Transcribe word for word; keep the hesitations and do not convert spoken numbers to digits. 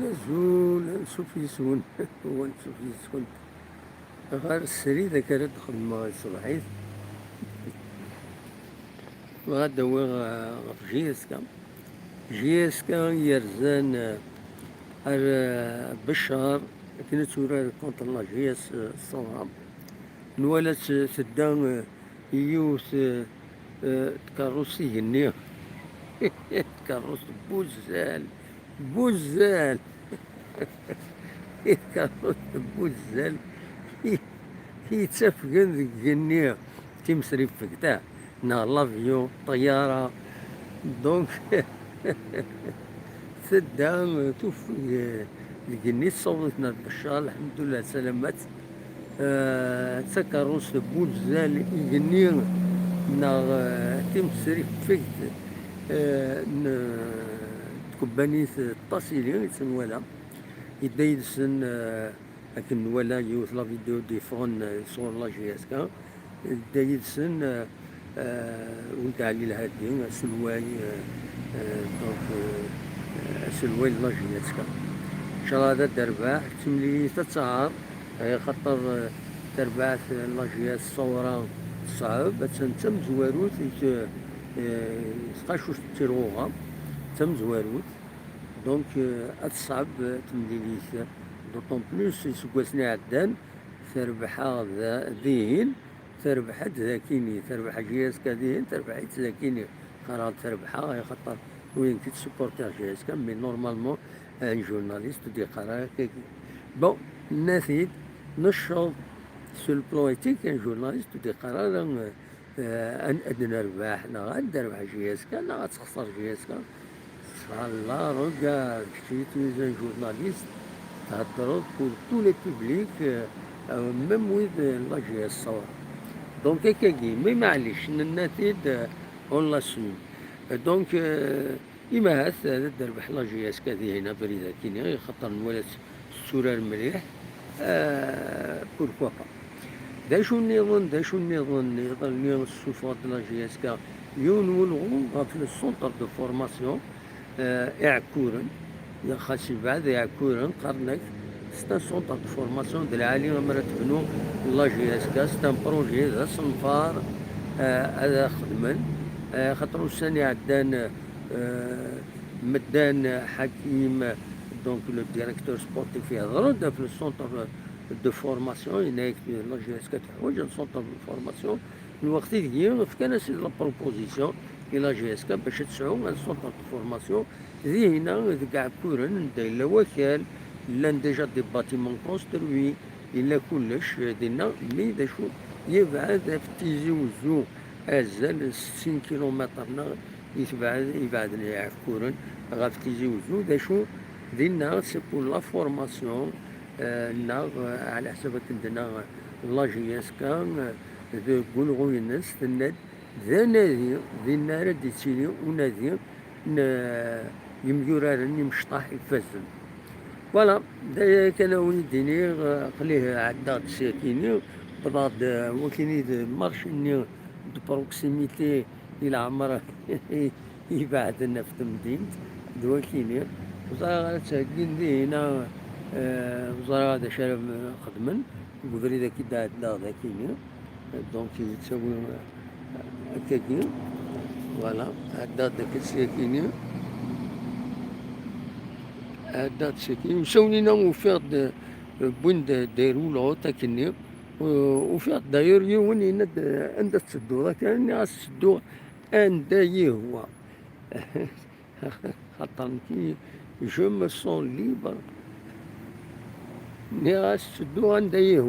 Azul, ansuf yes-wen, u ansuf yes-kent ɣer srid akka ara d-xedmeɣ i tṣebḥit. Bɣiɣ ad d-awiɣ, eh, ɣef J S K. J S K yerzan, eh, ar, eh, Beccar akken ad turar contre la J S Ṣawra. Nwala-tt tedda, eh, yiwet, eh, eh, tkeṛṛust igenni. Tkeṛṛust n wuzzal. Buzzal! Ikerrut n wuzzal i, i yettafgen deg igenni, timesrifegt, ah, neɣ l'avion, ṭṭyara. Donc, tedda, tufeg, deg igenni, tessaweḍ-iten ar Beccar, lḥemdullah, salamat. Eh, d takeṛṛust n wuzzal igenni neɣ, eh, timesrifegt, eh, n tkebbanit Ṭasili i tt-nwala. Yedda yid-sen, eh, akken nwala yiwet la vidéo d-yeffɣen, eh, sɣur la J S K. Yedda yid-sen, eh, eh, Wid Ɛli Lhadi, aselway, eh, eh, donc, eh, aselway n la J S K. Ncallah ad d-terbeḥ, timlilit ad tɛer, eh, xaṭer, eh, tarbaɛt n la J S Ṣawra teṣɛeb, attan d tamezwarut i t-, eh, tqacuct n Tirɣuɣa, d tamezwarut. Donc, eh, ad teṣɛeb, eh, temlilit, d'autant plus iseggasen iɛeddan, terbeḥ-aɣ da-, dihin, terbeḥ-d dakini, terbeḥ J S K dihin, terbeḥ-itt dakini. Qqareɣ-d terbeḥ-aɣ, axaṭer ur yemkin ad supporter J S K, mais normalement, un journaliste ur d-yeqqar ara akkagi. Bon, nna-t-id, necceḍ sur le plan éthique, un journaliste ur d-yeqqar ara, eh, eh, ad, ad nerbeḥ, neɣ ad nerbeḥ J S K, neɣ ad texṣer J S K. Là, regarde, kečč d un journaliste, theddreḍ pour tous les publics, euh, euh, même wid, euh, la J S Ṣawra. Donc, akkagi, mais maɛlic, nenna-t-id, euh, on l'assume. Euh, donc, euh, imahat, ad d-terbeḥ la J S K dihin abrid akini, xaṭer nwala-tt tetturar mliḥ, euh, pourquoi pas. D acu nniḍen, d acu nniḍen, iḍelli tessuffeɣ-d la J S K yiwen n welɣu ɣef le centre de formation, eh, Iɛekkuren, xas yebɛed Iɛekkuren, qqaren-ak, c'est un centre de formation d lɛali, ammer ad tebnu la J S K, c'est un projet, d asenfar, eh, ad xedmen, eh, xaṭer ussan iɛeddan, eh, medden, Ḥakim, donc le directeur sportif, ihder-d ɣef le centre de formation, yenna-yak la J S K teḥwaǧ un centre de formation, lweqt ideg fkan-as-id la proposition i la J S K bac ad tesɛu un centre de formation dinna deg Iɛekkuren, anda yella wakal, llan déjà des bâtiments construits, yella kullec dinna, mi d acu yebɛed ɣef Tizi Wezzu, azal n settin kilumitr neɣ i tebɛed, ibeɛden Iɛekkuren ɣef Tizi Wezzu, d acu dinna c'est pour la formation, eh, neɣ, eh, ɛla ḥsab akken d-tenna la J S K, eh, deg ulɣu-ines, tenna-d d anadi dinna ara d-ittili unadi n, eh, yemyuraren imecṭaḥ ifazen. Voilà, d aya kan a wen-d-iniɣ, eh, aql-i ɛeddaɣ-d syakini, wwḍeɣ-d, eh, wakini d marché-nni de proximité i leɛmer ibeɛden ɣef temdint, d wakini. Ur ẓriɣ ara ttheggin dihina, eh, ur ẓriɣ ara d acu ara xedmen deg ubrid-agi d-ɛeddaɣ d akini. Donc, yettawi, eh, akkagi. Voilà, ɛeddaɣ-d akka syakini. Ɛeddaɣ-d syakini. Usawnin-a ufiɣ-d, eh, wwin-d des roulottes akkenni. U-, ufiɣ-d d'ailleurs yiwen yenna-d, eh, anda tettedduḍ akka? Nniɣ-as ttedduɣ anda yehwa. Xaṭer nekki, je me sens libre. Nniɣ-as ttedduɣ anda yehwa.